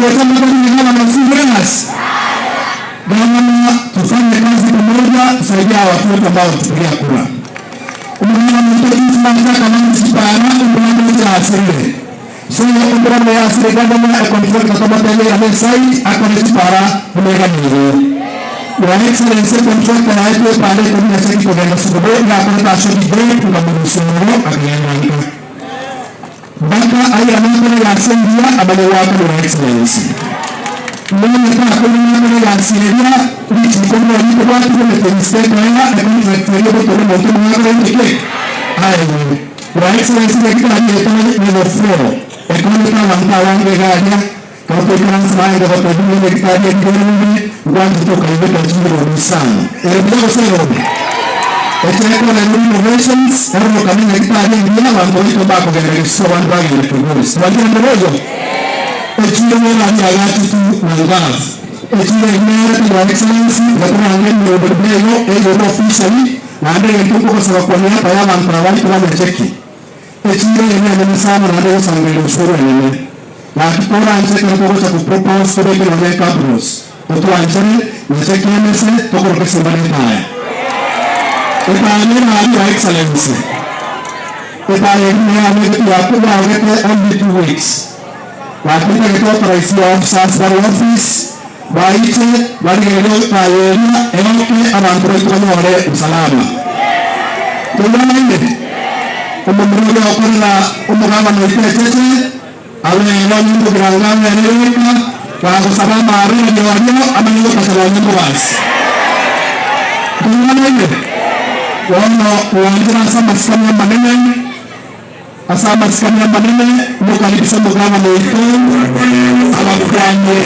Mugomba na gavana, tufanye kazi pamoja, tusaidia watu wetu ambao walitupigia kura. So umurano yasire gavana econtract tomatele ame site akore chipara mumeganire. Your Excellency, contractor yaitwe pale kumi na cheki kugenda sukubo yakore tasho gide tukamurusumo akagenda nka mpaka aya mambo yasendia abale wako. Your Excellency, mwana ka kuri mambo yasiria lichikono liko watu kwa mistake ya contract ile kwa mtu mwana ndike ayo. Your Excellency, dakika hii level 4 economic wanta wange garia kapoikansa mange bakadumwe daktari egerumbe ngwanji toka ibeka chingiro sana ere sero echeko na innovations ero kamina daktari ngia wango ito bako gere so wandu bagere kugusi wandu nderejo echiro mwana ni agatu tu na ngazi echiro imere. Your Excellency, gakurange ni obedeo eyo officially na ndege tuko kwa sababu kwa niaba ya abantu abali kubanyacheki echiro yenye nene sana na ndege sangere ushuru yenye na kikora nche kana kogosha kupropose kubeke na weka bros otwanchere necheki emese tokoroke simbane taya etane na Your Excellency etaya ni ya ni ya kuwa ngete only 2 weeks lakini ngete authorize officers bari office baite barigero tayeria eoke abantu baitwanyore usalama tunaine omomururi okorera omugabana oitechete abelo nyimbo kiranga aberereka bagusaba amarungi wario amanye gokasaba nyimbo basi tunaine wono wanjira ase amasikani manene ase amasikani manene mukaribisha mugabana oitu abakwanye.